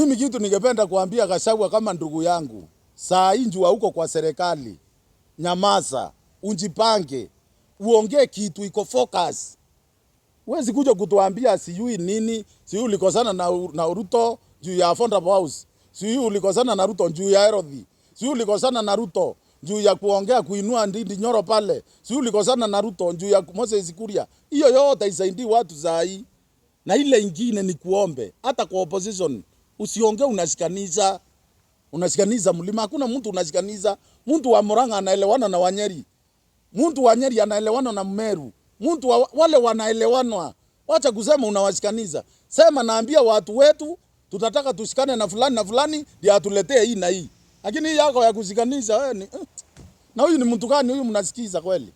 Mimi kitu ningependa kuambia Gachagua kama ndugu yangu, saa hii njua huko kwa serikali, nyamaza, ujipange, uongee kitu iko focus. Huwezi kuja kutuambia sijui nini, sijui ulikosana na Ruto juu ya affordable house, sijui ulikosana na Ruto juu ya ardhi, sijui ulikosana na Ruto juu ya kuongea kuinua Ndindi Nyoro pale, sijui ulikosana na Ruto juu ya Moses Kuria. Hiyo yote isaidii watu saa hii. Na ile ingine ni kuombe, hata kwa opposition usiongee unashikanisha, unashikaniza mlima. Hakuna mtu unashikaniza. Mtu wa Murang'a anaelewana na Wanyeri, mtu wa Nyeri anaelewana na Mmeru, mtu wa, wale wanaelewanwa. Wacha kusema unawashikaniza. Sema naambia watu wetu tutataka tushikane na fulani na fulani ndio atuletee hii na hii. Lakini hii yako ya kushikanisha wewe ni na huyu ni mtu gani huyu mnasikiza kweli?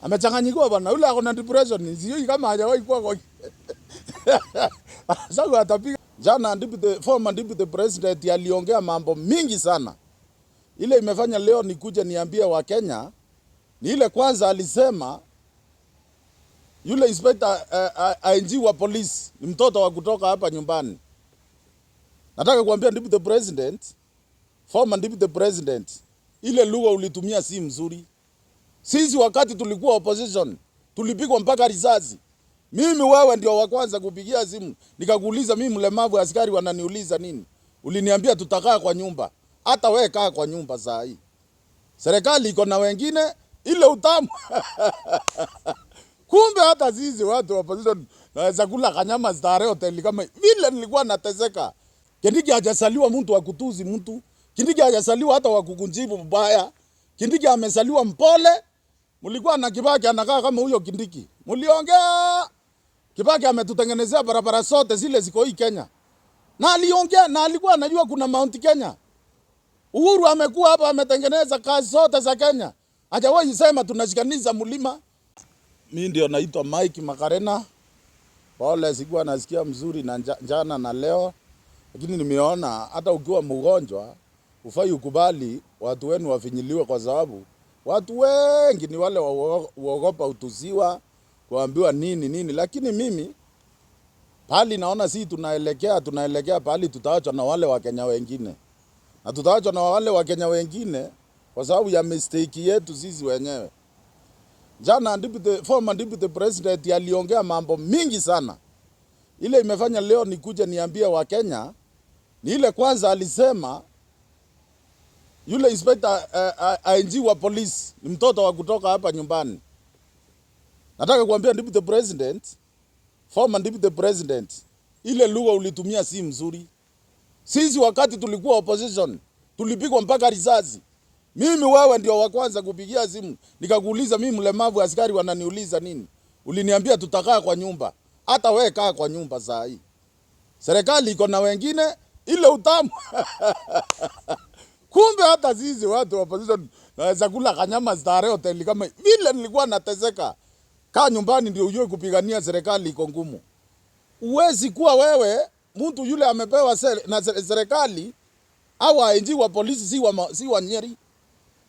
Amechanganyikiwa bana. Yule ako na depression, sijui kama hajawahi kuwa kwa sasa atapiga. Jana deputy, former deputy president aliongea mambo mingi sana. Ile imefanya leo nikuje niambie Wakenya ni ile kwanza alisema yule inspector IG wa polisi ni mtoto wa kutoka hapa nyumbani. Nataka kuambia deputy president, former deputy president, ile lugha ulitumia si mzuri. Sisi wakati tulikuwa opposition tulipigwa mpaka risasi. Mimi wewe ndio wa kwanza kupigia simu nikakuuliza, mimi mlemavu, askari wananiuliza nini? Uliniambia tutakaa kwa nyumba. Hata wewe kaa kwa nyumba saa hii. Serikali iko na wengine ile utamu. Kumbe hata sisi watu wa opposition naweza kula kanyama Starehe hoteli kama vile nilikuwa nateseka. Kindiki hajasaliwa mtu wa kutuzi mtu. Kindiki hajasaliwa hata wa kukunjibu mbaya. Kindiki amesaliwa mpole. Mlikuwa na Kibaki anakaa kama huyo Kindiki. Mliongea Kibaki ametutengenezea barabara zote zile ziko hii Kenya. Na aliongea na alikuwa anajua kuna Mount Kenya. Uhuru amekuwa hapa ametengeneza kazi zote za Kenya. Hajawahi sema tunashikaniza mlima. Mimi ndio naitwa Mike Makarena. Pole, sikuwa nasikia mzuri na jana na leo, lakini nimeona hata ukiwa mgonjwa ufai ukubali watu wenu wafinyiliwe, kwa sababu watu wengi ni wale uogopa utuziwa, kuambiwa nini nini. Lakini mimi pahali naona si tunaelekea pahali tutaachwa na wale Wakenya wengine, na tutaachwa na wale Wakenya wengine kwa sababu ya mistake yetu sisi wenyewe. Jana deputy, former deputy president aliongea mambo mingi sana. Ile imefanya leo nikuje niambie Wakenya ni ile kwanza alisema yule inspector IG wa polisi ni mtoto wa kutoka hapa nyumbani. Nataka kuambia deputy president, former deputy president, ile lugha ulitumia si mzuri. Sisi wakati tulikuwa opposition tulipigwa mpaka risasi. Mimi wewe ndio wa kwanza kupigia simu nikakuuliza, mimi mlemavu, askari wananiuliza nini? Uliniambia tutakaa kwa nyumba. Hata wewe kaa kwa nyumba saa hii. Serikali iko na wengine ile utamu. Kumbe hata sisi watu wa opposition naweza kula kanyama Starehe hoteli kama vile nilikuwa nateseka. Kaa nyumbani ndio ujue kupigania serikali iko ngumu. Uwezi kuwa wewe mtu yule amepewa na serikali au IG wa polisi si wa Nyeri,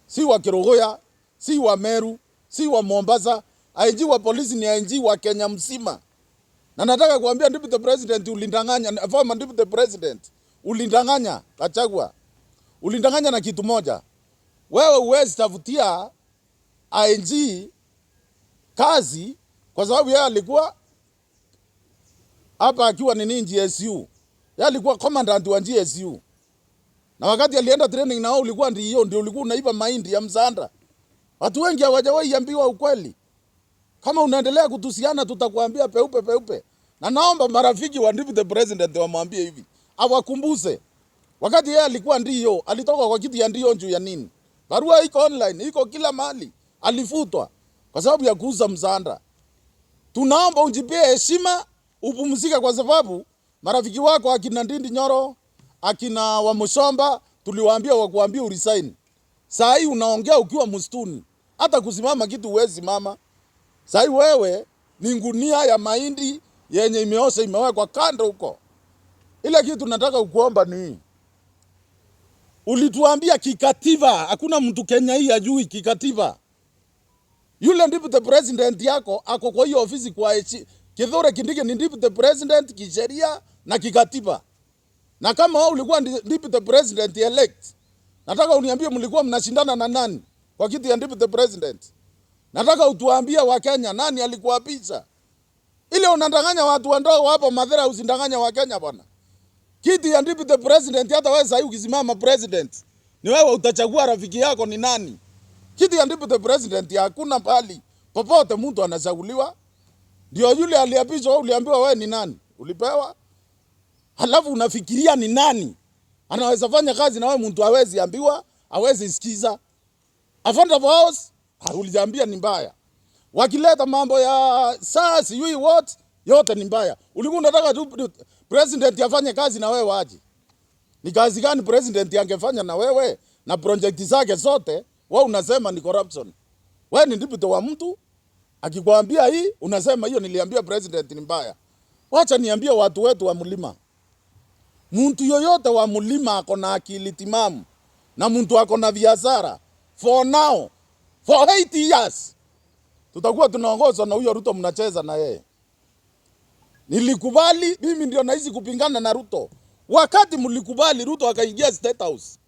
si wa Kerugoya, si wa Meru, si wa Mombasa. IG wa polisi ni IG wa Kenya mzima. Na nataka kuambia deputy president ulindanganya, former deputy president ulindanganya Gachagua. Ulindanganya na kitu moja. Wewe huwezi tafutia IG kazi kwa sababu yeye alikuwa hapa akiwa nini GSU. Yeye alikuwa commandant wa GSU. Na wakati alienda training na wao ulikuwa ndio ulikuwa unaiba mahindi ya msanda. Watu wengi hawajawahi ambiwa ukweli. Kama unaendelea kutusiana tutakuambia peupe peupe. Na naomba marafiki wa deputy president wamwambie hivi. Awakumbuse. Wakati yeye alikuwa ndio, alitoka kwa kiti ya ndio juu ya nini? Barua iko online, iko kila mahali. Alifutwa kwa sababu ya kuuza msanda. Tunaomba ujipie heshima, upumzike kwa sababu marafiki wako akina Ndindi Nyoro, akina Wamuchomba tuliwaambia wakuambia uresign. Saa hii unaongea ukiwa msituni. Hata kusimama kitu huwezi simama. Saa hii wewe ni ngunia ya mahindi yenye imeosha imewekwa kando huko. Ile kitu nataka kukuomba ni hii. Ulituambia kikatiba, hakuna mtu Kenya hii ajui kikatiba. Yule deputy president yako ako kwa hiyo ofisi kwa Kithure Kindiki ni deputy president kisheria na kikatiba. Na Na kama wewe ulikuwa deputy president elect, nataka uniambie mlikuwa mnashindana na nani kwa kiti ya deputy president? Nataka utuambie Wakenya nani alikuapisha. Ile unadanganya watu wadogo hapo Mathira, usindanganya Wakenya bwana. Kiti ya deputy president, hata wewe sasa ukisimama president, ni wewe utachagua rafiki yako ni nani. Kiti ya deputy president hakuna pali popote mtu anachaguliwa. Ndio yule aliapishwa, wewe uliambiwa wewe ni nani? Ulipewa. Halafu unafikiria ni nani anaweza fanya kazi na wewe, mtu hawezi ambiwa, hawezi sikiza. Affordable house uliambia ni mbaya. Wakileta mambo ya saa sijui what yote ni mbaya. Ulikuwa unataka tu president afanye kazi na wewe waje. Ni kazi gani president angefanya na wewe na project zake zote? Wewe unasema ni corruption. Wewe ni deputy wa mtu, akikwambia hii unasema hiyo niliambia president ni mbaya. Wacha niambie watu wetu wa mlima. Mtu yoyote wa mlima ako na akili timamu na mtu ako na biashara, for now, for 8 years tutakuwa tunaongozwa na huyo Ruto, mnacheza na yeye. Nilikubali mimi ndio naishi kupingana na Ruto. Wakati mlikubali Ruto akaingia State House,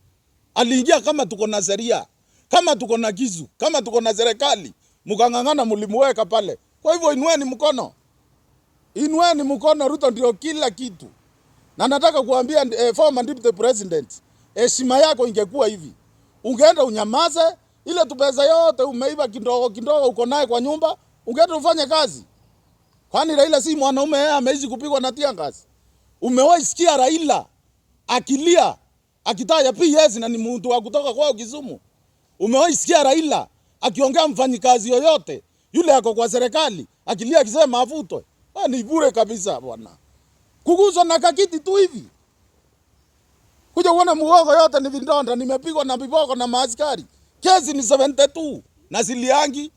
aliingia kama tuko na sheria, kama tuko na kisu, kama tuko na serikali, mkang'ang'ana, mlimuweka pale. Kwa hivyo inueni mkono, inueni mkono, Ruto ndio kila kitu. Na nataka kuambia former deputy president, heshima yako ingekuwa hivi, ungeenda unyamaze, ile tupesa yote umeiba kidogo kidogo uko naye kwa nyumba, ungeenda ufanye kazi. Kwani Raila si mwanaume? Yeye ameishi kupigwa na tear gas. Umewahi sikia Raila akilia akitaja PS na ni mtu wa kutoka kwao Kisumu? Umewahi sikia Raila akiongea mfanyikazi yoyote yule ako kwa serikali akilia akisema afutwe? Ah, ni bure kabisa bwana. Kuguswa na kakiti tu hivi. Kuja uone mgongo yote ni vidonda, nimepigwa na viboko na maaskari. Kesi ni 72 na siliangi.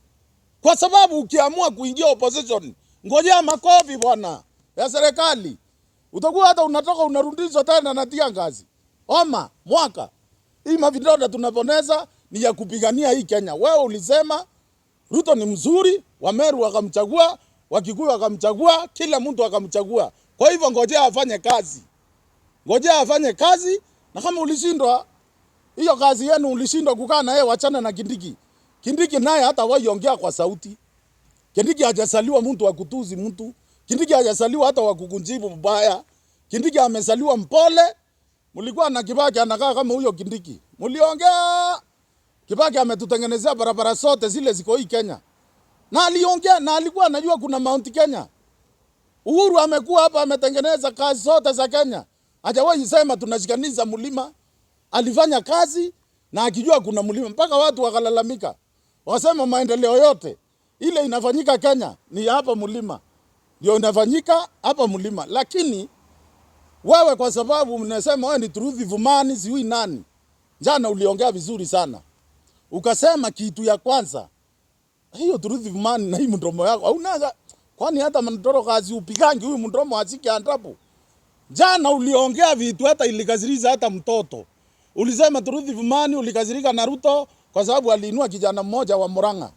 Kwa sababu ukiamua kuingia opposition, ngojea makofi bwana ya serikali. Utakuwa hata unatoka unarudishwa tena na tear gas. Oma mwaka. Hii mavidonda tunaponeza ni ya kupigania hii Kenya. Wewe ulisema Ruto ni mzuri, Wameru wakamchagua, Wakikuyu wakamchagua, kila mtu akamchagua. Kwa hivyo ngojea afanye kazi. Ngojea afanye kazi, na kama ulishindwa hiyo kazi yenu, ulishindwa kukaa na yeye, wachana na Kindiki. Kindiki naye hata waiongea kwa sauti. Kindiki hajasaliwa mtu wa kutuzi mtu. Kindiki hajasaliwa hata wa kukunjibu mbaya. Kindiki amesaliwa mpole. Mlikuwa na Kibaki anakaa kama huyo Kindiki. Mliongea Kibaki ametutengenezea barabara zote zile ziko hii Kenya. Na aliongea na alikuwa anajua kuna Mount Kenya. Uhuru amekuwa hapa ametengeneza kazi zote za Kenya. Hajawahi sema tunashikanisha mlima. Alifanya kazi na akijua kuna mlima, mpaka watu wakalalamika. Wasema maendeleo yote ile inafanyika Kenya ni hapa mlima. Ndio inafanyika hapa mlima. Lakini wewe kwa sababu mnasema wewe ni truth man sijui nani. Jana uliongea vizuri sana. Ukasema kitu ya kwanza hiyo truth man na hii mdomo yako hauna, kwani hata mndoro kazi upigangi huyu mdomo ashike andapo. Jana uliongea vitu hata ilikasirisha hata mtoto. Ulisema truth man, ulikasirika na Ruto kwa sababu aliinua kijana mmoja wa Murang'a.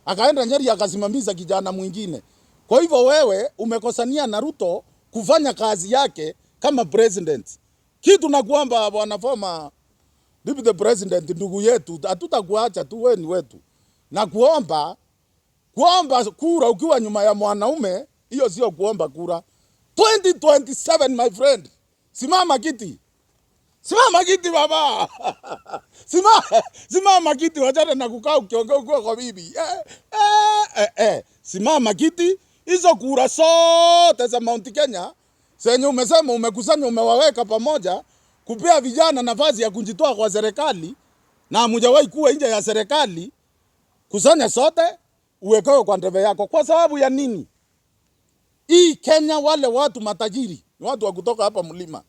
Akaenda Nyeri akasimamisha kijana mwingine. Kwa hivyo wewe umekosania na Ruto kufanya kazi yake kama president. Kitu na kuomba bwana former deputy president, ndugu yetu, hatutakuacha tu, wewe ni wetu. Na kuomba kura ukiwa nyuma ya mwanaume, hiyo sio kuomba kura. 2027 my friend, simama kiti. Simama kiti baba. Simama kiti, wachana na kukaa ukiongea ukiwa kwa bibi. Eh. Simama kiti. Hizo kura zote za Mount Kenya zenye umesema umekusanya umewaweka pamoja kupea vijana nafasi ya kujitoa kwa serikali na hamjawahi kuwa nje ya serikali, kusanya sote uwekewe kwa ndeve yako. Kwa sababu ya nini? Hii Kenya wale watu matajiri ni watu wa kutoka hapa mlima.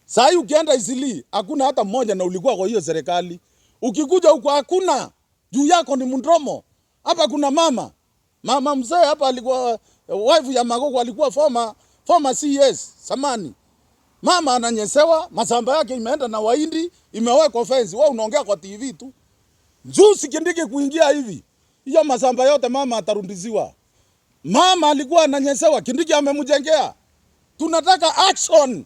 Saa hii ukienda Eastleigh hakuna hata mmoja na ulikuwa kwa hiyo serikali. Ukikuja huko hakuna. Juu yako ni mdomo. Hapa kuna mama. Mama mzee hapa alikuwa wife ya Magogo, alikuwa former CS zamani. Mama ananyesewa, masamba yake imeenda na Wahindi, imewekwa fence. Wewe unaongea kwa TV tu. Juzi Kindiki kuingia hivi, hiyo masamba yote mama atarundiziwa. Mama alikuwa ananyesewa, Kindiki amemjengea. Tunataka action.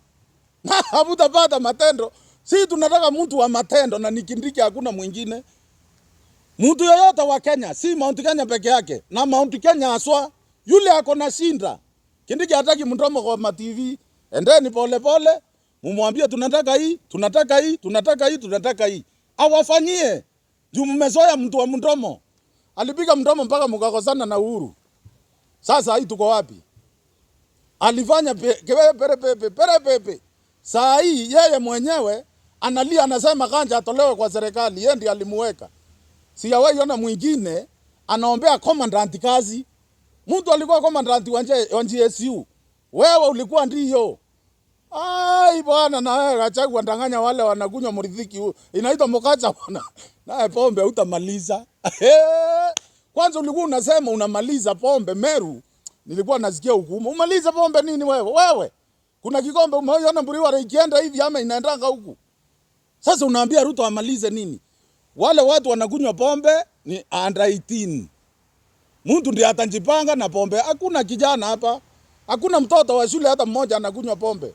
Na hamutapata matendo. Si tunataka mtu wa matendo na ni Kindiki, hakuna mwingine. Mtu yoyote wa Kenya, si Mount Kenya peke yake, na Mount Kenya haswa, yule ako na shinda. Kindiki hataki mdomo kwa ma TV. Endeni pole pole, mumwambie tunataka hii, tunataka hii, tunataka hii, tunataka hii. Awafanyie. Juu mmezoea mtu wa mdomo. Alipiga mdomo mpaka mkakosana na Uhuru. Sasa hii tuko wapi? Alifanya pere pepe pere pepe. Saa hii yeye mwenyewe analia, anasema Kanja atolewe kwa serikali, yeye ndiye alimuweka. Sijawahi ona mwingine anaombea commandant kazi. Mtu alikuwa commandant wa GSU. Wewe ulikuwa ndiyo. Ai bwana, na wewe Gachagua ndanganya wale wanakunywa mridhiki huu. Inaitwa mkacha bwana. Naye pombe hutamaliza. Kwanza ulikuwa unasema unamaliza pombe Meru. Nilikuwa nasikia hukumu. Umaliza pombe nini wewe? Wewe. Kuna kikombe umeona mburiwa ikienda hivi ama inaendanga huku. Sasa unaambia Ruto amalize nini? Wale watu wanakunywa pombe ni under 18. Mtu ndiye atajipanga na pombe. Hakuna kijana hapa. Hakuna mtoto wa shule hata mmoja anakunywa pombe.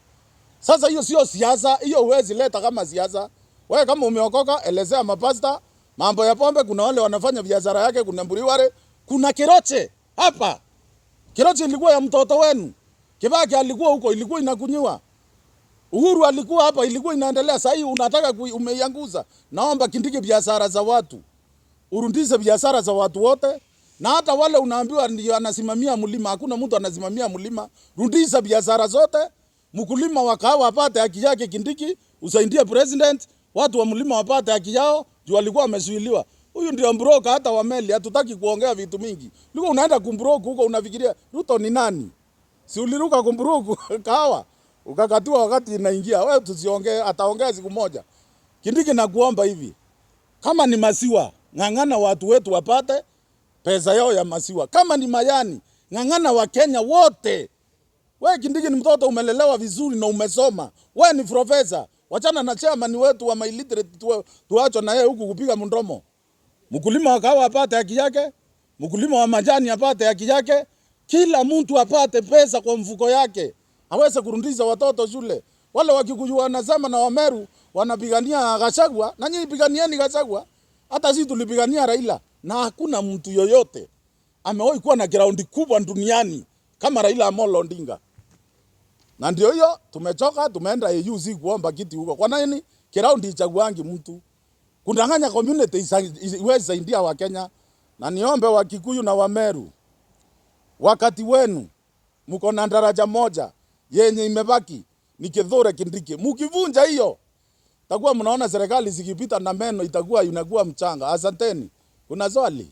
Sasa hiyo sio siasa, hiyo huwezi leta kama siasa. Wewe kama umeokoka, elezea mapasta mambo ya pombe. Kuna wale wanafanya biashara yake, kuna Mburiware, kuna Keroche hapa. Keroche ilikuwa ya mtoto wenu. Kibaki alikuwa huko, ilikuwa inakunyiwa. Uhuru alikuwa hapa, ilikuwa inaendelea. Sasa hii unataka umeianguza. Naomba Kindiki biashara za watu, urundize biashara za watu wote, na hata wale unaambiwa ndio anasimamia mlima, hakuna mtu anasimamia mlima. Rudisha biashara zote, mkulima wa kahawa apate haki yake. Kindiki, usaidie president, watu wa mlima wapate haki yao, juu walikuwa wamezuiliwa. Huyu ndio broker hata wa meli, hatutaki kuongea vitu mingi. Ulikuwa unaenda kumbroke huko, unafikiria Ruto ni nani? Si uliruka kumbroke kahawa ukakatiwa wakati inaingia. Wewe tusiongee, ataongea siku moja. Kindiki, nakuomba hivi, kama ni maziwa, ng'ang'ana watu wetu wapate pesa yao ya maziwa. Kama ni mayani, ng'ang'ana wa Kenya wote. We Kindiki ni mtoto umelelewa vizuri na umesoma. We ni profesa. Wachana na chairman wetu wa illiterate tuachwe na yeye huku kupiga mdomo. Mkulima wa kahawa apate haki yake, mkulima wa majani apate haki yake, kila mtu apate pesa kwa mfuko yake, aweze kurudisha watoto shule. Wale Wakikuyu wanasema na Wameru wanapigania Gachagua, na nyinyi piganieni Gachagua. Hata sisi tulipigania Raila, na hakuna mtu yoyote amewahi kuwa na ground kubwa duniani kama Raila Amolo Odinga. Na ndio hiyo tumechoka, tumeenda AU si kuomba kiti huko. Kwa nini? Ground ichaguangi mtu. Kudanganya community iweze saidia wa Kenya. Na niombe wa Kikuyu na Wameru, wakati wenu mko na daraja moja yenye imebaki ni Kithure Kindiki. Mkivunja hiyo, takuwa mnaona serikali zikipita na meno itakuwa inakuwa mchanga. Asanteni. Kuna swali?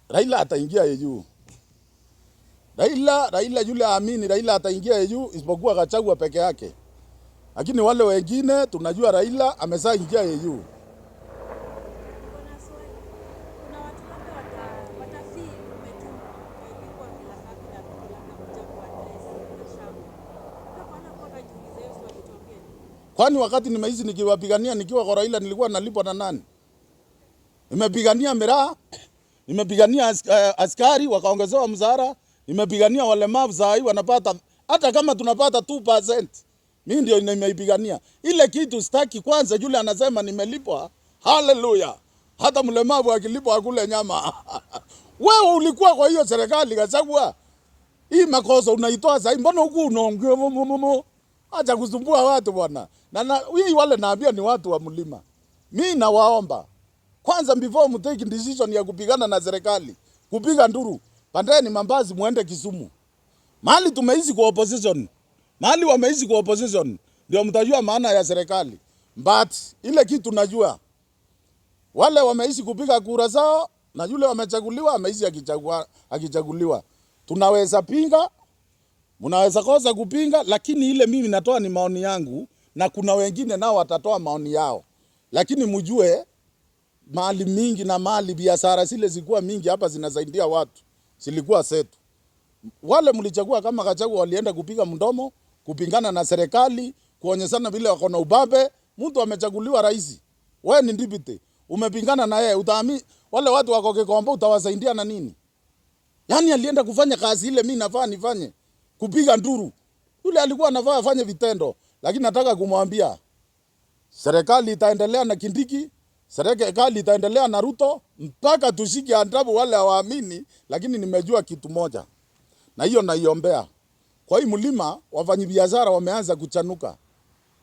Raila ataingia AU. Raila yule aamini Raila ataingia AU isipokuwa Gachagua peke yake. Lakini wale wengine tunajua Raila ameshaingia AU. Niko na swali. Kuna watu labda watafeel umetumwa maybe kwa kila kapi na Ruto labda kuja kuaddress Gachagua. Labda kwa wale ambao wanajiuliza hiyo swali tuambie nini? Kwani wakati nimeishi nikiwapigania nikiwa kwa Raila nilikuwa nalipwa na nani? Nimepigania miraa, nimepigania askari wakaongezewa mshahara, nimepigania walemavu saa hii wanapata hata kama tunapata 2%. Mimi ndio nimeipigania. Ile kitu sitaki kwanza yule anasema nimelipwa. Haleluya. Hata mlemavu akilipwa akule nyama. Wewe ulikuwa kwa hiyo serikali Gachagua. Hii makosa unaitoa sasa, mbona huku unaongea mo? Acha kusumbua watu bwana. Na hii wale naambia ni watu wa mlima. Mimi nawaomba kwanza before mtake decision ya kupigana na serikali, kupiga nduru, pandeni Mambasi muende Kisumu. Mahali tumeishi kwa opposition, mahali wameishi kwa opposition, ndio mtajua maana ya serikali. But ile kitu najua wale wameishi kupiga kura zao na yule wamechaguliwa ameishi akichaguliwa. Tunaweza pinga, mnaweza kosa kupinga, lakini ile mimi natoa ni maoni yangu na kuna wengine nao watatoa maoni yao. Lakini mjue mali mingi na mali biashara zile zilikuwa mingi hapa zinasaidia watu, zilikuwa zetu. Wale mlichagua kama Gachagua walienda kupiga mdomo, kupingana na serikali, kuonyeshana vile wako na ubabe. Mtu amechaguliwa rais, wewe ni deputy, umepingana na yeye, utaami wale watu wako Kikombo utawasaidia na nini? Yaani alienda kufanya kazi ile mimi nafaa nifanye, kupiga nduru. Yule alikuwa anafaa afanye vitendo, lakini nataka kumwambia serikali itaendelea na Kindiki, serikali itaendelea na Ruto mpaka tushike adabu wale hawaamini. Lakini nimejua kitu moja, na hiyo naiombea kwa hii mlima, wafanyabiashara wameanza kuchanuka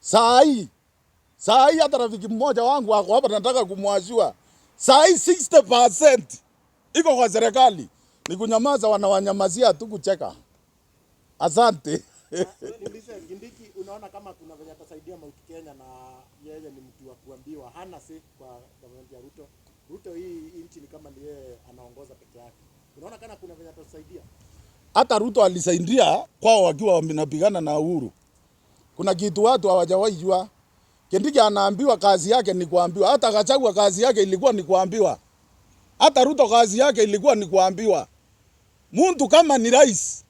saa hii. Saa hii hata rafiki mmoja wangu ako hapa, nataka kumwashua saa hii 60% iko kwa serikali, ni kunyamaza, wanawanyamazia tu kucheka. Asante. Niulize Kindiki, unaona kama kuna venye atasaidia Mount Kenya na yeye ni mtu wa kuambiwa, hana say kwa government ya Ruto. Ruto hii nchi ni kama ni yeye anaongoza peke yake. Unaona kana kuna venye atasaidia? Hata Ruto alisaidia kwao wakiwa wanapigana na Uhuru. Kuna kitu watu hawajawahi jua. Kindiki anaambiwa kazi yake ni kuambiwa. Hata Gachagua kazi yake ilikuwa ni kuambiwa. Hata Ruto kazi yake ilikuwa ni kuambiwa. Mtu kama ni rais,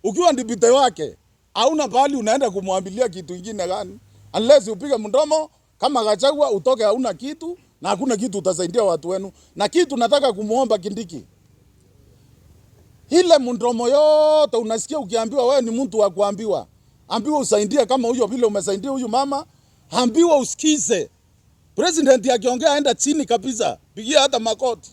ukiwa deputy wake, hauna pahali unaenda kumwambilia kitu ingine gani? Unless upige mdomo kama Gachagua utoke hauna kitu na hakuna kitu utasaidia watu wenu. Na kitu nataka kumuomba Kindiki, ile mdomo yote unasikia ukiambiwa wewe ni mtu wa kuambiwa, ambiwa usaidie kama huyo vile umesaidia huyu mama, ambiwa usikize. President akiongea enda chini kabisa, pigia hata makoti,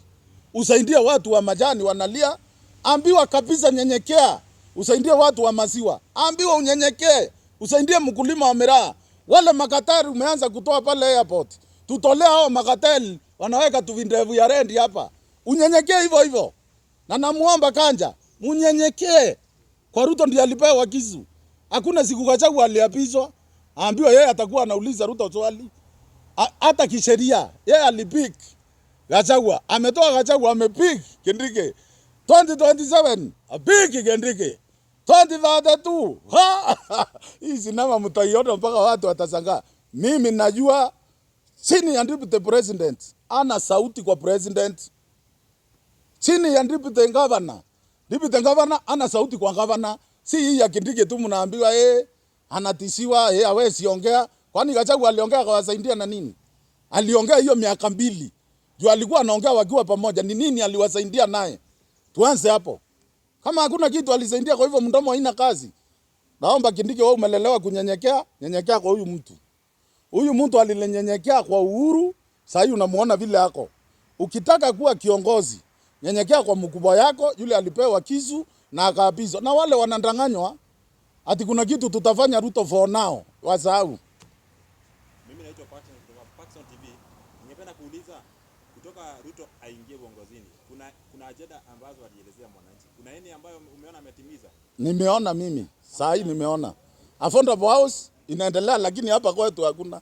usaidie watu wa majani wanalia, ambiwa kabisa, nyenyekea, usaidie watu wa maziwa, ambiwa unyenyekee, usaidie mkulima wa miraa. Wale makatari umeanza kutoa pale airport, tutolee hao makateli wanaweka tu vindevu ya rendi hapa, unyenyekee hivyo hivyo. Na namuomba Kanja, munyenyekee. Kwa Ruto ndiye alipewa kisu. Hakuna siku Gachagua aliapishwa, aambiwa yeye atakuwa anauliza Ruto swali. Hata kisheria yeye alipick Gachagua, ametoa Gachagua, amepick Kindiki 2027 apick Kindiki 2032. Ha! Hii sinema mtaiona mpaka watu watashangaa. Mimi najua chini ya deputy president ana sauti kwa president, chini ya deputy governor, deputy governor ana sauti kwa governor. Si hii ya Kindiki tu mnaambiwa anatishiwa, hawezi ongea. Kwani Gachagua aliongea akawasaidia na nini? Aliongea hiyo miaka 2. Juu alikuwa anaongea wakiwa pamoja. Ni nini aliwasaidia naye? Tuanze hapo. Kama hakuna kitu alisaidia, kwa hivyo mdomo haina kazi. Naomba Kindiki, wewe umelelewa kunyenyekea, nyenyekea kwa huyu mtu. Huyu mtu alinyenyekea kwa Uhuru, sasa hivi unamuona vile ako. Ukitaka kuwa kiongozi, nyenyekea kwa mkubwa yako, yule alipewa kisu na akaapizwa. Na wale wanadanganywa ati kuna kitu tutafanya Ruto for now, wasahau. Mimi naitwa Paxson kutoka Paxson TV. Ningependa kuuliza kutoka Ruto aingie uongozini, kuna ajenda ambazo alielezea mwananchi. Kuna nini ambayo umeona ametimiza? Nimeona mimi, saa hii nimeona. Affordable house inaendelea, lakini hapa kwetu hakuna.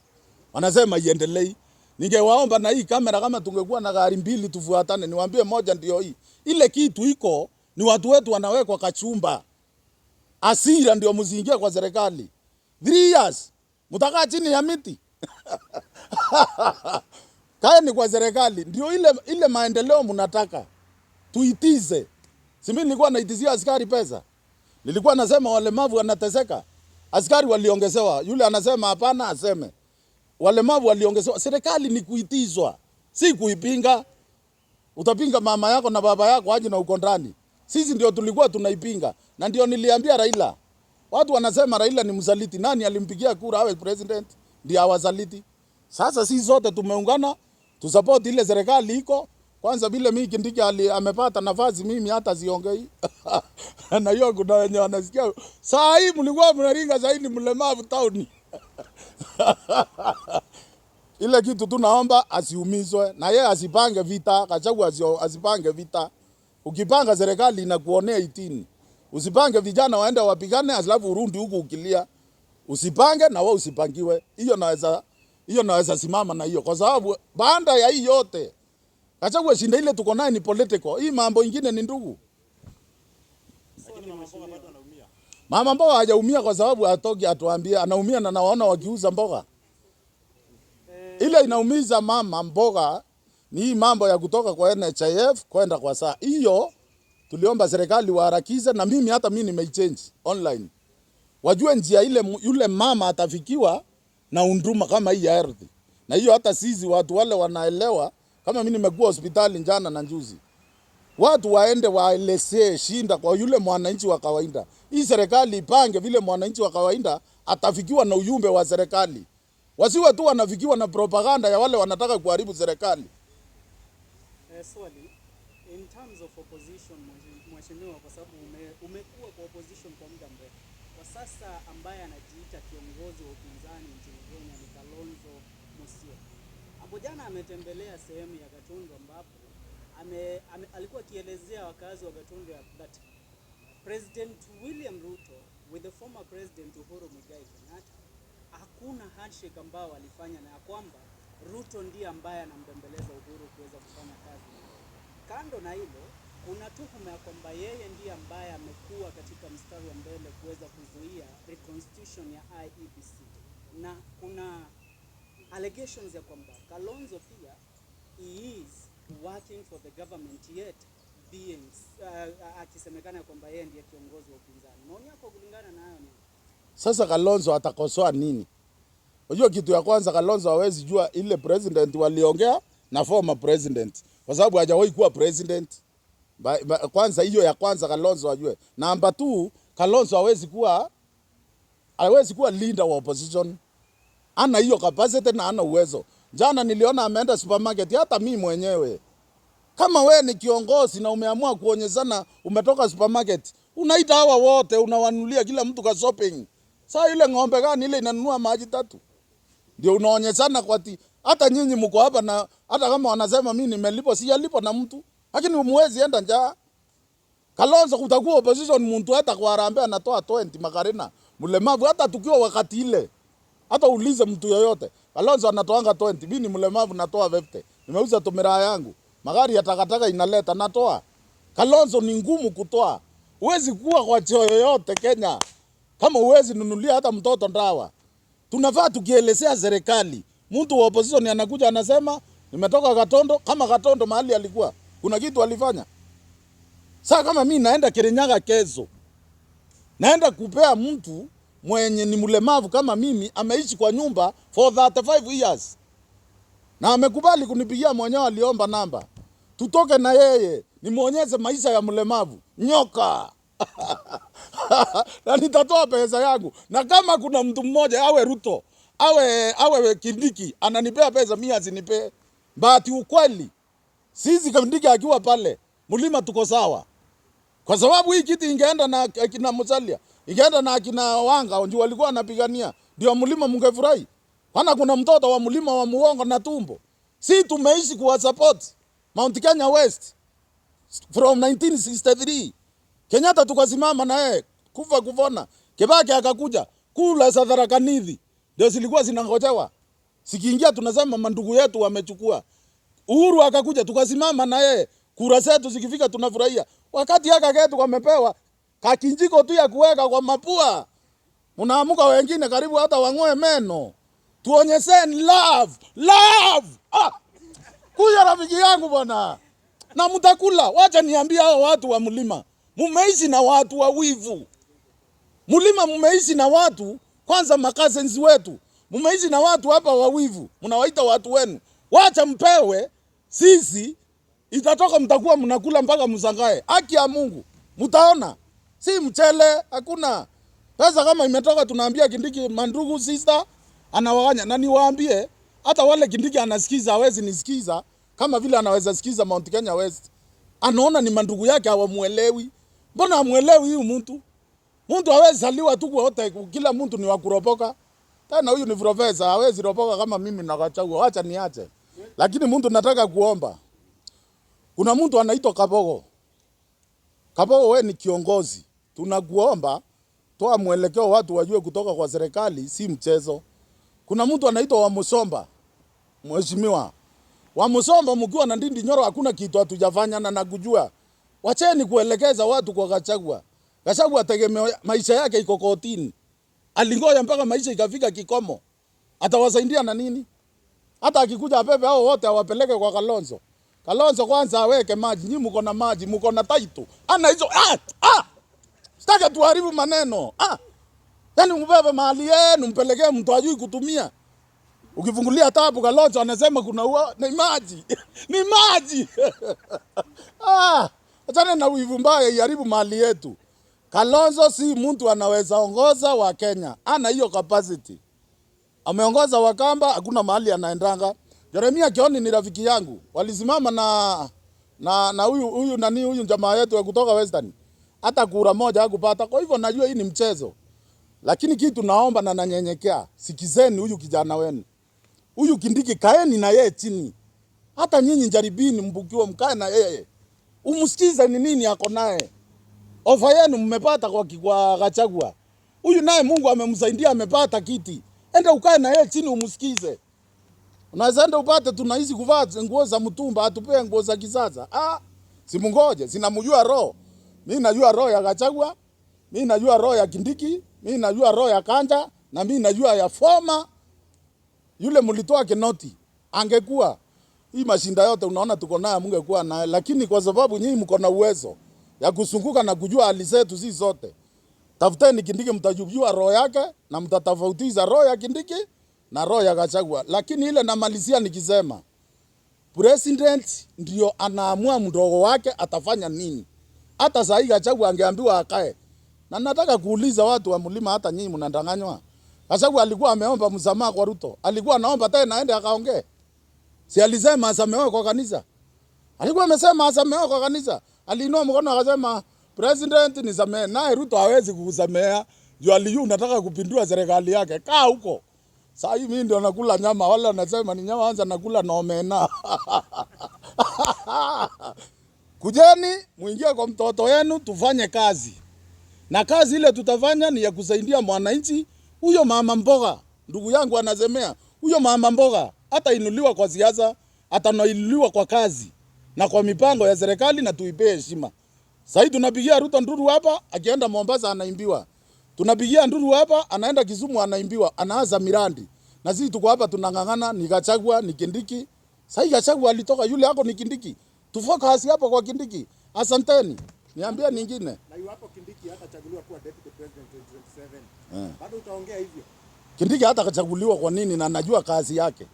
Wanasema iendelee. Ningewaomba na hii kamera, kama tungekuwa na gari 2 tufuatane, niwaambie moja ndio hii. Ile kitu iko ni watu wetu wanawekwa kachumba. Asira ndio msiingie kwa serikali. 3 years mtakaa chini ya miti. Kaeni kwa serikali ndio ile maendeleo mnataka. Tuitize. Si mimi nilikuwa naitizia askari pesa. Nilikuwa nasema walemavu wanateseka. Askari waliongezewa. Yule anasema hapana aseme. Walemavu waliongezewa. Serikali ni kuitizwa, si kuipinga. Utapinga mama yako na baba yako aje na uko ndani. Sisi ndio tulikuwa tunaipinga. Na ndio niliambia Raila. Watu wanasema Raila ni msaliti. Nani alimpigia kura awe president? Ndio awasaliti. Sasa sisi zote tumeungana tusupport ile serikali iko. Kwanza vile mimi Kindiki amepata nafasi, mimi hata siongei. Na hiyo kuna wenye wanasikia saa hii mlikuwa mnaringa, saa hii ni mlemavu town. Ile kitu tunaomba asiumizwe na yeye asipange vita, Gachagua asipange vita. Ukipanga serikali inakuonea itini. Usipange vijana waende wapigane alafu urudi huku ukilia. Usipange na wewe usipangiwe. Hiyo naweza simama na hiyo kwa sababu baada ya hii yote Gachagua shinda ile tuko naye ni political. Hii mambo ingine ni ndugu. Lakini mama mboga bado anaumia. Mama mboga hajaumia kwa sababu hatoki atuambie anaumia, na nawaona wakiuza mboga. Ile inaumiza mama mboga ni hii mambo ya kutoka kwa NHIF kwenda kwa saa. Hiyo tuliomba serikali waharakize, na mimi hata mimi nimeichange online. Wajue njia ile yule mama atafikiwa na unduma kama hii ya ardhi. Na hiyo hata sisi watu wale wanaelewa, kama mimi nimekuwa hospitali jana na juzi. Watu waende waelezee shinda kwa yule mwananchi wa kawaida. Hii serikali ipange vile mwananchi wa kawaida atafikiwa na ujumbe wa serikali, wasiwe tu wanafikiwa na propaganda ya wale wanataka kuharibu serikali. Swali in terms of opposition, mheshimiwa, kwa sababu umekuwa kwa opposition kwa muda mrefu. Kwa sasa ambaye anajiita kiongozi wa upinzani nchini Kenya ni Kalonzo Musyoka. Hapo jana ametembelea sehemu ya Gatundu ambapo alikuwa akielezea wakazi wa Gatundu that President William Ruto with the former President Uhuru Muigai Kenyatta hakuna handshake ambao walifanya, na ya kwamba Ruto ndiye ambaye anambembeleza Uhuru kuweza kufanya kazi na yeye. Kando na hilo, kuna tuhuma ya kwamba yeye ndiye ambaye amekuwa katika mstari wa mbele kuweza kuzuia reconstitution ya IEBC, na kuna allegations ya kwamba Kalonzo pia he is working for the government yet being akisemekana ya kwamba yeye ndiye kiongozi wa upinzani. Maoni yako kulingana na hayo ni Sasa Kalonzo atakosoa nini? Unajua kitu ya kwanza, Kalonzo hawezi jua ile president waliongea na former president kwa sababu hajawahi kuwa president. Kwanza hiyo ya kwanza Kalonzo ajue. Namba 2, Kalonzo hawezi kuwa leader wa opposition. Ana hiyo capacity na ana uwezo. Jana niliona ameenda supermarket, hata mimi mwenyewe. Kama we ni kiongozi na umeamua kuonyeshana umetoka supermarket, unaita hawa wote unawanunulia kila mtu ka shopping. Saa ile ng'ombe gani ile inanunua maji tatu? Ndio unaonyeshana kwa ti hata nyinyi mko hapa, na hata kama wanasema mimi nimelipwa, sijalipwa na mtu. Lakini muwezi enda njaa. Kalonzo kutakuwa opposition mtu hata kwa harambee anatoa 20 makarena. Mlemavu hata tukiwa wakati ile. Hata ulize mtu yoyote. Kalonzo anatoanga 20, mimi ni mlemavu natoa 50. Nimeuza tomiraa yangu. Magari ya takataka inaleta natoa. Kalonzo ni ngumu kutoa. Huwezi kuwa kwa cheo yoyote Kenya kama huwezi nunulia hata mtoto ndawa. Tunafaa tukielezea serikali. Mtu wa opposition anakuja anasema nimetoka Gatondo, kama Gatondo mahali alikuwa kuna kitu alifanya. Sasa kama mimi naenda Kirinyaga kesho, naenda kupea mtu mwenye ni mlemavu kama mimi, ameishi kwa nyumba for 35 years na amekubali kunipigia mwenyewe, aliomba namba, tutoke na yeye nimuonyeshe maisha ya mlemavu nyoka na nitatoa pesa yangu, na kama kuna mtu mmoja awe Ruto awe Kindiki ananipea pesa, mimi asinipee. Bahati ukweli, sisi Kindiki akiwa pale mlima tuko sawa, kwa sababu hii kiti ingeenda na akina Musalia, ingeenda na akina Wanga, ndio walikuwa wanapigania, ndio mlima mngefurahi. Kwana kuna mtoto wa mlima wa muongo na tumbo. Si tumeishi kuwa support Mount Kenya West from 1963. Kenyatta tukasimama na yeye kufa kuvona. Kibaki akakuja kula za Tharaka Nithi ndio zilikuwa zinangojewa. Sikiingia tunasema mandugu yetu wamechukua. Uhuru akakuja tukasimama na yeye, kura zetu zikifika tunafurahia. Wakati haka ketu wamepewa kakinjiko tu ya kuweka kwa mapua, mnaamuka wengine karibu hata wang'oe meno. Tuonyesheni love, love. Ah, kuja rafiki yangu bwana, na mtakula. Wacha niambie hao watu wa mlima, mumeishi na watu wa wivu. Mlima mumeishi na watu kwanza, makazenzi wetu mumeishi na watu hapa wa wivu, mnawaita watu wenu. Wacha mpewe, sisi itatoka, mtakuwa mnakula mpaka msangae. Haki ya Mungu mtaona, si mchele, hakuna pesa. Kama imetoka tunaambia Kindiki, mandugu sister anawaganya, na niwaambie hata wale Kindiki anasikiza, hawezi nisikiza kama vile anaweza sikiza Mount Kenya West. Anaona ni mandugu yake hawamuelewi. Mbona hamuelewi huyu mtu? Mtu hawezi zaliwa tu kwa wote, kila mtu ni wa kuropoka. Tena huyu ni profesa, hawezi ropoka kama mimi na Gachagua. Wacha niache. Lakini mtu nataka kuomba. Kuna mtu anaitwa Kabogo. Kabogo, we ni kiongozi. Tunakuomba toa mwelekeo watu wajue kutoka kwa serikali si mchezo. Kuna mtu anaitwa Wamusomba. Mheshimiwa. Wamusomba, mkiwa na Ndindi Nyoro hakuna kitu hatujafanya na nakujua. Wacheni kuelekeza watu kwa Gachagua. Gachagua tegemeo maisha yake iko kotini. Alingoja mpaka maisha ikafika kikomo. Atawasaidia na nini? Hata akikuja apepe hao wote awapeleke kwa Kalonzo. Kalonzo kwanza aweke maji. Nyinyi mko na maji, mko na title. Ana hizo ah ah. Sitaki tuharibu maneno. Ah. Yaani mbebe mahali yenu mpelekee mtu ajui kutumia. Ukifungulia tabu Kalonzo anasema kuna ni maji. Ni maji. Ah. Achana na wivu mbaya iharibu mali yetu. Kalonzo si mtu anaweza ongoza wa Kenya, ana hiyo capacity. Ameongoza Wakamba, hakuna mahali anaendanga. Jeremia Kioni ni rafiki yangu, walisimama na huyu nani huyu jamaa yetu wa kutoka Western, hata kura moja hakupata. Kwa hivyo najua hii ni mchezo, lakini kitu naomba na nanyenyekea, sikizeni huyu kijana wenu huyu Kindiki, kaeni na yeye chini. Hata nyinyi jaribini, mbukiwa mkae na yeye, umsikize ni nini ako naye. Ofa yenu mmepata kwa Gachagua, huyu naye Mungu amemsaidia amepata kiti, enda ukae na yeye chini umsikize. Unaweza enda upate tunaishi kuvaa nguo za mtumba, atupee nguo za kisasa. Ah, simungoje, sinamjua roho. Mimi najua roho ya Gachagua, mimi najua roho ya Kindiki, mimi najua roho ya Kanja na mimi najua ya former yule mlitoa Kinoti. Angekuwa hii mashinda yote unaona tuko nayo, mungekuwa naye, lakini kwa sababu nyinyi mko na uwezo ya kusunguka na kujua hali zetu sisi zote, tafuteni Kindiki, mtajua roho yake na mtatofautisha roho ya Kindiki na roho ya Gachagua. Lakini ile namalizia nikisema president ndio anaamua mdogo wake atafanya nini. Hata saa hii Gachagua angeambiwa akae. Na nataka kuuliza watu wa mlima, hata nyinyi mnadanganywa. Gachagua alikuwa ameomba msamaha kwa Ruto, alikuwa anaomba tena aende akaongee. Si alisema asamehewe kwa kanisa? Alikuwa amesema asamehewe kwa kanisa. Aliinua mkono akasema president nisamehe. Naye Ruto hawezi kukusamehea juu alijua unataka kupindua serikali yake. Kaa huko. Saa hii mimi ndio nakula nyama, wale wanasema ni nyama, anza nakula na omena. Kujeni muingie kwa mtoto wenu tufanye kazi. Na kazi ile tutafanya ni ya kusaidia mwananchi huyo mama mboga. Ndugu yangu anasemea huyo mama mboga hata inuliwa kwa siasa, atainuliwa kwa kazi na kwa mipango ya serikali, na tuipee heshima. Sasa tunapigia Ruto nduru hapa, akienda Mombasa anaimbiwa. Tunapigia nduru hapa, anaenda Kisumu anaimbiwa, anaanza mirandi. Na sisi tuko hapa tunang'ang'ana, ni Gachagua, ni Kindiki. Sasa Gachagua alitoka yule yako ni Kindiki. Tufocus hapo kwa Kindiki. Asanteni. Niambia nyingine. Na iwapo Kindiki hatachaguliwa kuwa deputy president 2027, bado utaongea hivyo? Kindiki hata kachaguliwa kwa nini na najua kazi yake.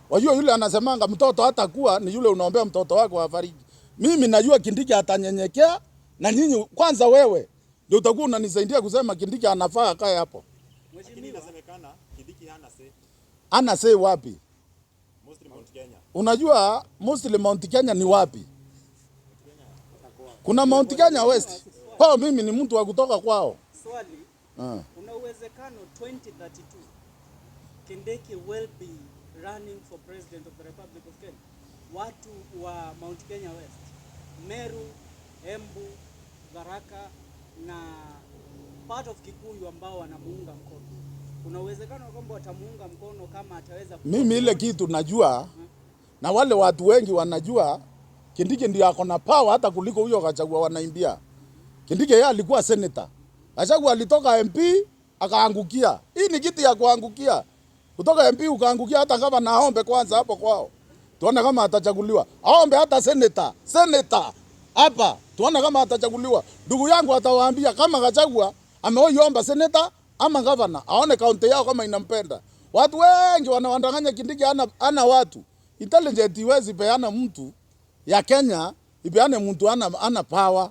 Wajua yule anasemanga mtoto hata kuwa ni yule unaombea mtoto wako afariki. Mimi najua Kindiki atanyenyekea na nyinyi kwanza wewe ndio utakuwa unanisaidia kusema Kindiki anafaa akae hapo. Lakini Mheshimiwa, inasemekana Kindiki hana say Ana say wapi? mostly Mount Kenya. Unajua mostly Mount Kenya ni wapi? Kuna Mount Kenya West. Kwao mimi ni mtu wa kutoka kwao. swali, kuna uwezekano 2032 Kindiki will be running for president of the Republic of Kenya. Watu wa Mount Kenya West, Meru, Embu, Tharaka na part of Kikuyu ambao wanamuunga mkono. Kuna uwezekano kwamba watamuunga mkono kama ataweza kuwa Mimi ile kitu najua na wale watu wengi wanajua Kindiki ndio ako na power hata kuliko huyo Gachagua wanaimbia. Kindiki yeye alikuwa senator. Gachagua alitoka MP akaangukia. Hii ni kiti ya kuangukia. Kutoka MP ukaangukia hata kama naombe kwanza hapo kwao. Tuone kama atachaguliwa. Aombe hata senator, senator hapa. Tuone kama atachaguliwa. Ndugu yangu atawaambia kama Gachagua amewahi omba senator ama governor, aone kaunti yao kama inampenda. Watu wengi wanawadanganya Kindiki ana watu. Intelligent iwezi peana mtu ya Kenya ipeane mtu ana power.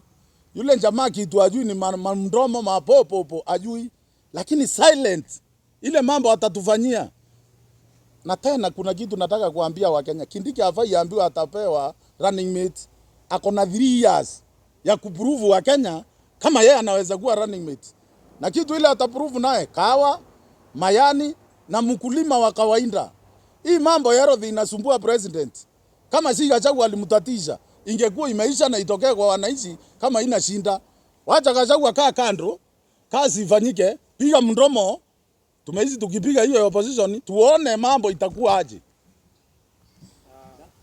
Yule jamaa kitu ajui ni mdomo mapopopo ajui, lakini silent ile mambo atatufanyia. Na tena kuna kitu nataka kuambia Wakenya, Kindiki hafai ambiwa atapewa running mate. Ako na 3 years ya kuprove Wakenya kama yeye anaweza kuwa running mate, na kitu ile ataprove naye kawa mayani na mkulima wa kawaida. Hii mambo ya ardhi inasumbua president. Kama si Gachagua alimtatisha, ingekuwa imeisha na itokee kwa wananchi kama ina shinda. Wacha Gachagua kaa kando, kazi ifanyike, piga mdomo. Tumeizi tukipiga hiyo opposition, tuone mambo itakuwa aje.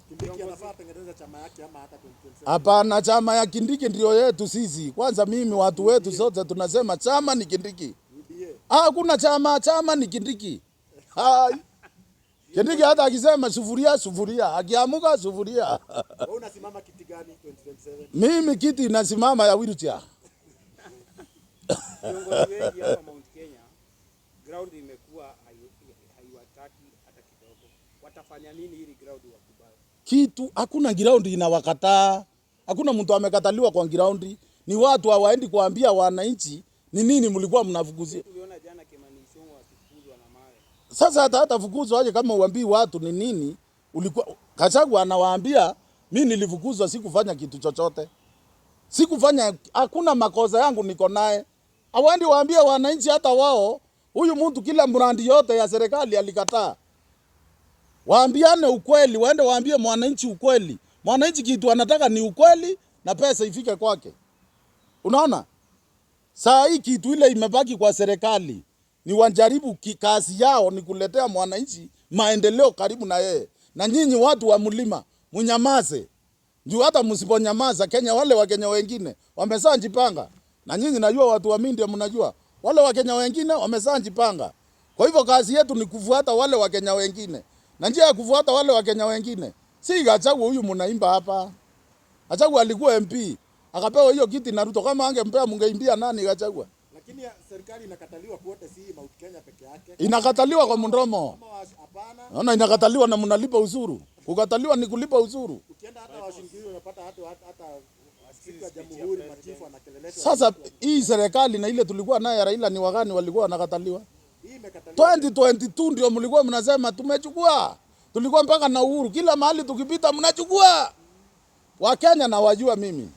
Kindiki anafaa atengeneze chama yake ama hata 2027? Hapana, chama ya Kindiki ndio yetu sisi. Kwanza mimi watu wetu sote tunasema chama ni Kindiki. UDA. Ah, kuna chama, chama ni Kindiki. Hai. Kindiki hata akisema sufuria sufuria, akiamuka sufuria. Wewe unasimama kiti gani 2027? Mimi kiti inasimama ya wheelchair. Viongozi wengi hapa Mount Kenya ground imekuwa haiwataki hata kidogo. Watafanya nini ili ground wakubali? Kitu hakuna ground inawakataa. Hakuna mtu amekataliwa kwa ground. Ni watu hawaendi kuambia wananchi ni nini mlikuwa mnafukuzia. Tuliona jana Kimani Ichung'wah akifukuzwa na mawe. Sasa hata fukuzwa aje kama uambii watu ni nini ulikuwa. Gachagua anawaambia mimi nilifukuzwa, sikufanya kitu chochote, sikufanya, hakuna makosa yangu niko naye. Hawaendi waambie wananchi hata wao, huyu mtu kila mradi yote ya serikali alikataa. Waambiane ukweli, waende waambie mwananchi ukweli. Mwananchi kitu anataka ni ukweli na pesa ifike kwake. Unaona? Saa hii kitu ile imebaki kwa serikali ni wajaribu kazi yao ni kuletea mwananchi maendeleo karibu na yeye. Na nyinyi watu wa mlima munyamaze. Juu hata msiponyamaza Kenya, wale wa Kenya wengine wamesajipanga. Na nyinyi najua watu wa Mindia mnajua wale wa Kenya wengine wamesajipanga. Kwa hivyo kazi yetu ni kufuata wale wa Kenya wengine. Na njia ya kufuata wale wa Kenya wengine si Gachagua huyu mnaimba hapa. Gachagua alikuwa MP, akapewa hiyo kiti na Ruto. Kama angempea mungeimbia nani Gachagua? Lakini serikali inakataliwa kuote, si Mount Kenya peke yake. Inakataliwa kwa mdomo. Kama hapana, Naona inakataliwa na mnalipa ushuru. Kukataliwa ni kulipa ushuru. ukienda hata Washington unapata hata siku ya Jamhuri machifu wanakeleleshwa. Sasa hii serikali na ile tulikuwa naye ya Raila ni wagani walikuwa wanakataliwa? Hii imekataliwa. 2022 ndio mlikuwa mnasema tumechukua. Tulikuwa mpaka na uhuru kila mahali tukipita mnachukua. Wakenya na wajua mimi.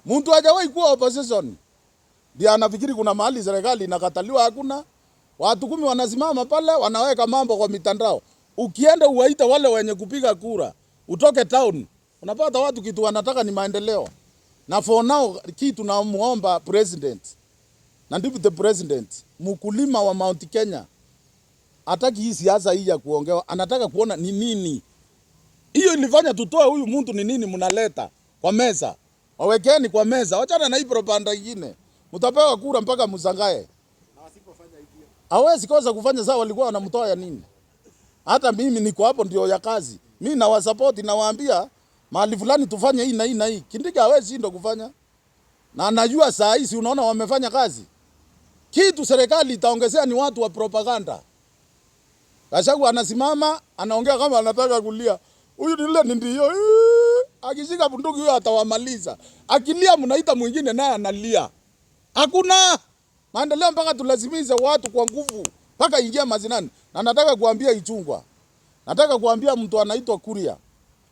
Mtu hajawahi kuwa opposition. Ndiye anafikiri kuna mahali serikali inakataliwa, hakuna. Watu 10 wanasimama pale wanaweka mambo kwa mitandao. Ukienda uwaite wale wenye kupiga kura, utoke town, unapata watu kitu wanataka ni maendeleo. Na for now kitu namuomba president na deputy president, mkulima wa Mount Kenya hataki hii siasa hii ya kuongewa, anataka kuona ni nini hiyo ilifanya tutoe huyu mtu, ni nini mnaleta kwa meza, wawekeni kwa meza, wachana na hii propaganda nyingine, mtapewa kura mpaka msangae. Na wasipofanya hivyo Hawezi kosa kufanya sawa, walikuwa wanamtoa ya nini? Hata mimi niko hapo ndio ya kazi. Mimi nawasupport, nawaambia mahali fulani tufanye hii na hii na hii. Kindiki hawezi shindwa kufanya. Na anajua saa hizi unaona wamefanya kazi. Kitu serikali itaongezea ni watu wa propaganda. Gachagua anasimama, anaongea kama anataka kulia. Huyu ni yule ni ndio. Akishika bunduki huyo atawamaliza. Akilia mnaita mwingine naye analia. Hakuna maendeleo mpaka tulazimishe watu kwa nguvu mpaka ingia mazinani. Na nataka kuambia Ichung'wah, nataka kuambia mtu anaitwa Kuria,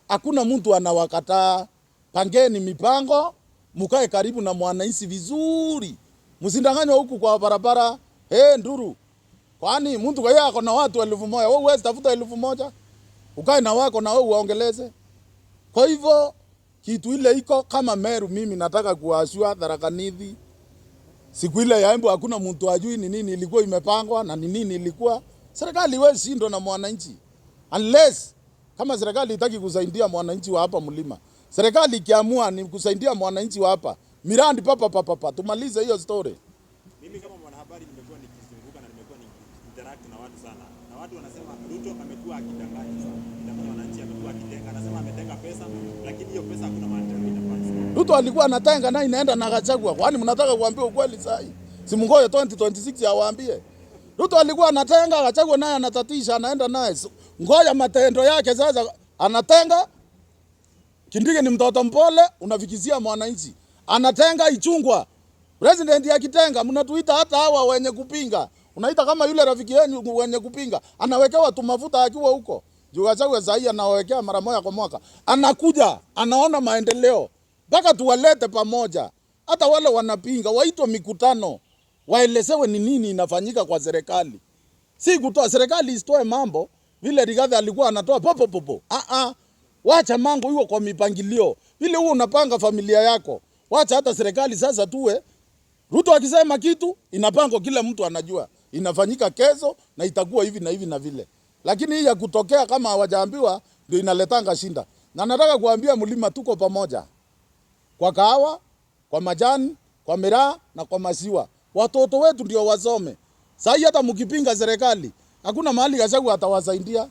hakuna mtu anawakataa. Pangeni mipango, mkae karibu na mwananchi vizuri, msindanganywe huku kwa barabara. Hey, nduru, kwani mtu kwa yeye ako na watu 1000, wewe huwezi tafuta 1000 ukae na wako na wewe uwaongeleze. Kwa hivyo kitu ile iko kama Meru, mimi nataka kuashua Tharaka Nithi siku ile ya Embu hakuna mtu ajui ni nini ilikuwa imepangwa na ni nini ilikuwa. Serikali iwezi shindwa na mwananchi unless kama serikali itaki kusaidia mwananchi wa hapa mlima. Serikali ikiamua ni kusaidia mwananchi wa hapa miradi papa papa papa, tumalize hiyo story. Mimi kama mwanahabari nimekuwa nikizunguka na nimekuwa nikiinteract na watu sana, na watu wanasema Ruto amekuwa akidanganya sana, akidanganya wananchi, amekuwa akitenga, anasema ametenga pesa, lakini hiyo pesa hakuna maendeleo inafanya. Ruto alikuwa anatenga na inaenda na Gachagua. Kwani mnataka kuambia ukweli sasa hii? Si mngoje 2026 awaambie. Ruto alikuwa anatenga, Gachagua naye anatatisha, anaenda naye. Ngoja matendo yake sasa, anatenga. Kindiki ni mtoto mpole, unafikizia mwananchi. Anatenga Ichung'wah. President akitenga, mnatuita hata hawa wenye kupinga. Unaita kama yule rafiki yenu wenye kupinga. Anawekewa tu mafuta akiwa huko. Juu Gachagua sasa hii anawekea mara moja kwa mwaka. Anakuja, anaona maendeleo. Mpaka tuwalete pamoja. Hata wale wanapinga waitwe mikutano, waelezewe ni nini inafanyika kwa serikali. Si kutoa serikali isitoe mambo vile Rigathi alikuwa anatoa popo popo. Wacha mambo hiyo kwa mipangilio. Vile huo unapanga familia yako. Wacha hata serikali sasa tuwe Ruto akisema kitu inapangwa, kila mtu anajua inafanyika kesho na itakuwa hivi na hivi na vile. Lakini hii ya kutokea kama hawajaambiwa ndio inaletanga shinda. Na nataka kuambia mlima tuko pamoja. Kwa kahawa, kwa majani, kwa miraa na kwa maziwa. Watoto wetu ndio wasome. Sasa hata mkipinga serikali, hakuna mahali Gachagua atawasaidia.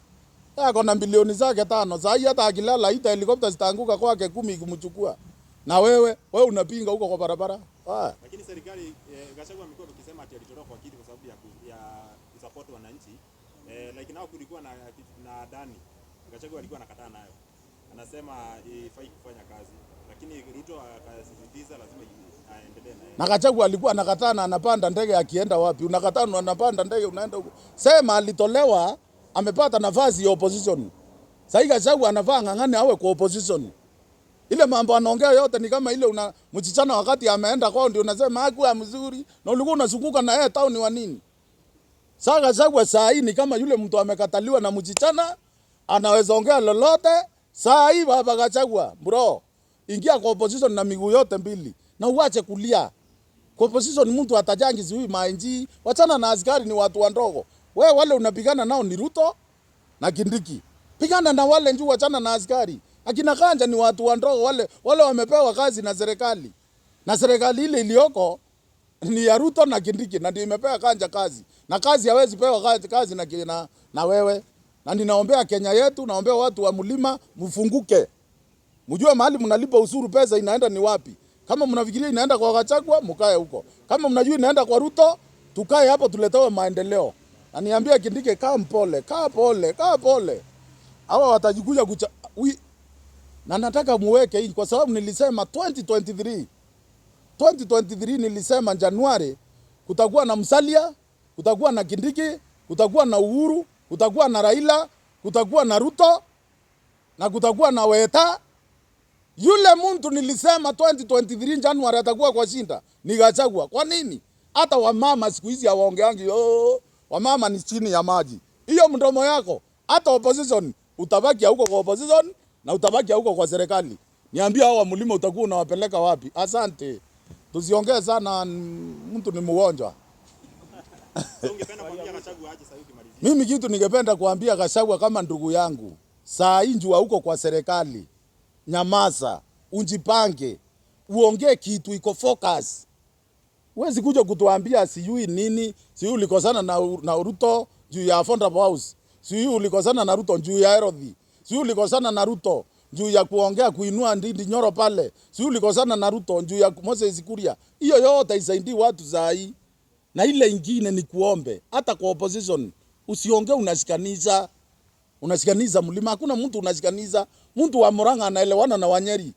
Yeye ako na bilioni zake 5. Sasa hata akilala ita helikopta zitaanguka kwake 10 kumchukua. Na wewe unapinga huko kwa barabara. Lakini serikali Gachagua amekuwa akisema ati alitolewa kwa kiti kwa sababu ya kusupport wananchi. Like nao kulikuwa na Dani. Gachagua alikuwa anakataa nayo. Anasema ifai kufanya kazi. Lakini Ruto akasisitiza lazima aendelee na yeye. Na Gachagua alikuwa anakataa na anapanda ndege akienda wapi? Unakataa na anapanda ndege unaenda huko. Sema alitolewa, amepata nafasi ya opposition. Sasa hii Gachagua anafaa ng'ang'ane awe kwa opposition. Ile mambo anaongea yote ni kama ile una mchichana wakati ameenda kwao ndio unasema hakuwa mzuri na ulikuwa unazunguka na yeye town wa nini? Sasa Gachagua saa hii ni kama yule mtu amekataliwa na mchichana, anaweza ongea lolote. Saa hii baba Gachagua, bro, ingia kwa opposition na miguu yote mbili na uache kulia. Kwa opposition mtu atajangi sijui mainji, wachana na askari ni watu wandogo. Wewe wale unapigana nao ni Ruto na Kindiki. Pigana na wale njoo, wachana na askari. Akina Kanja ni watu wandogo wale, wale wamepewa kazi na serikali. Na serikali ile iliyoko ni ya Ruto na Kindiki na ndio imepewa Kanja kazi. Na kazi hawezi pewa kazi na wewe. Na ninaombea Kenya yetu, naombea watu wa mlima mfunguke. Mjue mahali mnalipa ushuru pesa inaenda ni wapi. Kama mnafikiria inaenda kwa Gachagua, mkae huko. Kama mnajua inaenda kwa Ruto, tukae hapo tuletewe maendeleo. Na niambia Kindiki, kaa mpole, kaa pole, kaa pole. Hawa watajikuja kucha ui. Na nataka muweke hii kwa sababu nilisema 2023. 2023 nilisema Januari kutakuwa na Musalia, kutakuwa na Kindiki, kutakuwa na Uhuru, kutakuwa na Raila, kutakuwa na Ruto na kutakuwa na Weta. Yule mtu nilisema 2023 Januari atakuwa kwa shinda ni Gachagua. Kwa nini? Hata wamama siku hizi hawaongeangi. Oh, wamama ni chini ya maji. Hiyo mdomo yako, hata opposition utabaki huko kwa opposition na utabaki huko kwa serikali. Niambie hao wa mlima utakuwa unawapeleka wapi? Asante. Tusiongee sana, mtu ni mgonjwa. So ungependa kuambia Gachagua aje sasa ukimalizia? Mimi kitu ningependa kuambia Gachagua kama ndugu yangu, saa hii njua huko kwa serikali, nyamaza, ujipange, uongee kitu iko focus. Huwezi kuja kutuambia sijui nini, sijui ulikosana na Ruto juu ya affordable house, sijui ulikosana na Ruto juu ya ardhi, sijui ulikosana na Ruto juu ya kuongea kuinua Ndindi Nyoro pale, sijui ulikosana na Ruto juu ya Moses Kuria. Hiyo yote isaidii watu saa hii. Na ile ingine ni kuombe, hata kwa opposition usiongee unashikanisha, unashikanisha mlima. Hakuna mtu unashikanisha. Mtu wa Murang'a anaelewana na Wanyeri,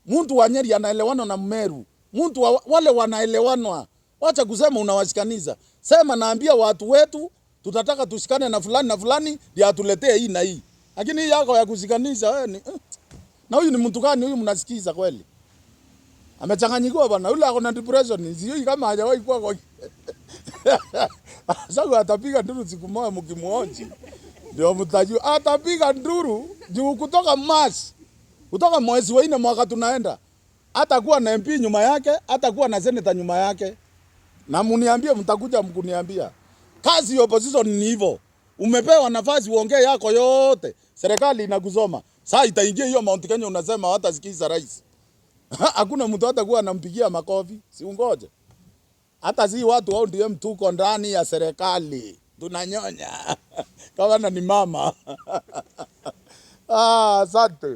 mtu wa Nyeri anaelewana na Mmeru, mtu wa, wale wanaelewanwa. Wacha kusema unawashikanisha. Sema naambia watu wetu tutataka tushikane na fulani na fulani ndio atuletee hii na hii. Lakini hii yako ya kushikanisha wewe ni na huyu ni mtu gani huyu mnasikiza kweli? Amechanganyikiwa bwana, yule ako na depression, sijui kama hajawahi kuwa kwa Sasa atapiga nduru siku moja mkimuonji. Ndio mtajua atapiga nduru juu kutoka March, kutoka mwezi wa 4 mwaka tunaenda. Hatakuwa na MP nyuma yake, hatakuwa na senator nyuma yake. Na muniambie, mtakuja mkuniambia. Kazi ya opposition ni hivyo. Umepewa nafasi uongee yako yote. Serikali inakusoma. Sasa itaingia hiyo Mount Kenya unasema hawatasikiza rais. Hakuna mtu hatakuwa anampigia makofi. Si ungoje. Hata si watu wao ndio tuko ndani ya serikali. Tunanyonya. Kama na ni mama. Ah, asante.